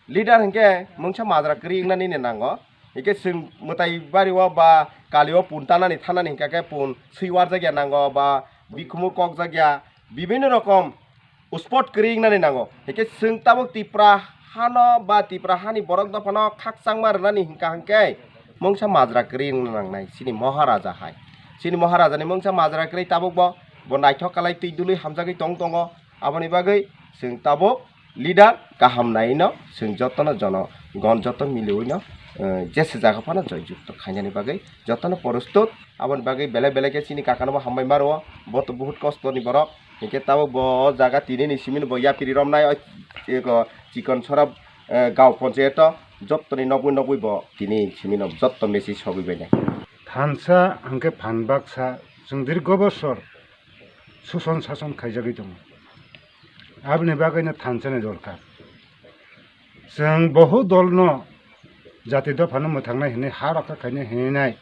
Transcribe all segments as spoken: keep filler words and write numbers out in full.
Leader hinkhe mungsa majra kwrwi wngnani ni nango. Hinkhe chwng mwtai bari o ba kali o pun tanani thanani hinkha khe pun swi warjakya nango ba bikhumu kokjakya, bibinno rokom sport kwrwi wngnani nango. Hinkhe chwng tabuk Tipra hano ba Tipra hani borok dophano khakchangma rwnani hinkha hinkhe mungsa majra kwrwi wngna nangnai chini Maharaja hai. Chini Maharajani mungsa majra kwrwi tabuk bo, bo naithok kalai twi dului hamjagwi tong tongo. Aboni bagwi chwng tabuk leader kaham naino chwng jotono jono gon joto miliwino, eh, jesa jaga phano joy jukto khainani bagwi jotono prostut. Aboni bagwi belai belai khe chini kakano bo hambai ma rwo, bo to buhut kosto ni borok. Hinkhe tabuk bo o jaga tini ni simi bo yapiri romnai, o, eko, chikon sora, eh, gao ponchayato jottoni nogwi nogwi bo tini simi no jotto message sogwi bainai. Thansa hwnkhe phan baksa chwng dirgo bosor suson sason khaijagwi tongo. Aboni bagwino thansa ni dorkar. Chwng bohut dol no jati dopha no mwthang nai hinwi ha rokha khainai hinwi nai.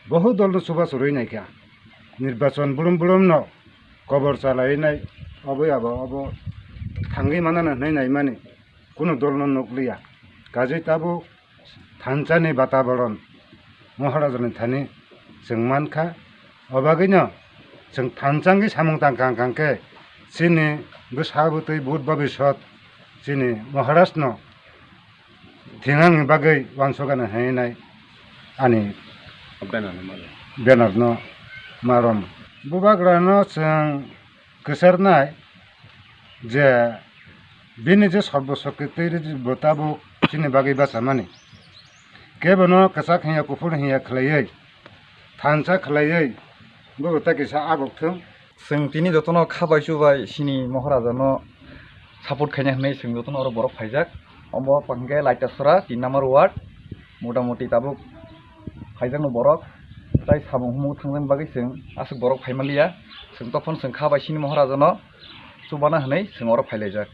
Bohut dol no chubachu rwi naikha. Nirbachon bulum bulum no kobor chalai nai, obo abo obo thangwi manana hinwi naimani kunu dol no nukliya. Kajwi tabuk thansa ni bataboron Maharaja ni thani chwng mankha. O bagwino chwng thansa wngwi samung tang kang kang khe chini bwsa bwtwi but bobisot chini Maharaj no thinang ni bagwi uansukgana hinwi nai ani banner no marom. Bubagra no chwng kwcharnai je bini je sorbo sokti twi rwdi bo tabuk chini bagwi bachamani. Kebono kwchak hinya kuphur hinya khwlaiwi, thansa khwlaiwi, bo ta kisa abok thung. Chwng tini jotono kha bai chubai chini Maharaja no support khaina hinwi chwng jotono oro borok phaijak. Omo hwnkhe Laitasora tin number ward, motamoti tabuk phaijakno borok, tai samung humung thangjani bagwi chwng aswk borok phaimaliya. Chwng tophon chwng kha bai chini Maharaja no chubana hinwi chwng oro phailaijak.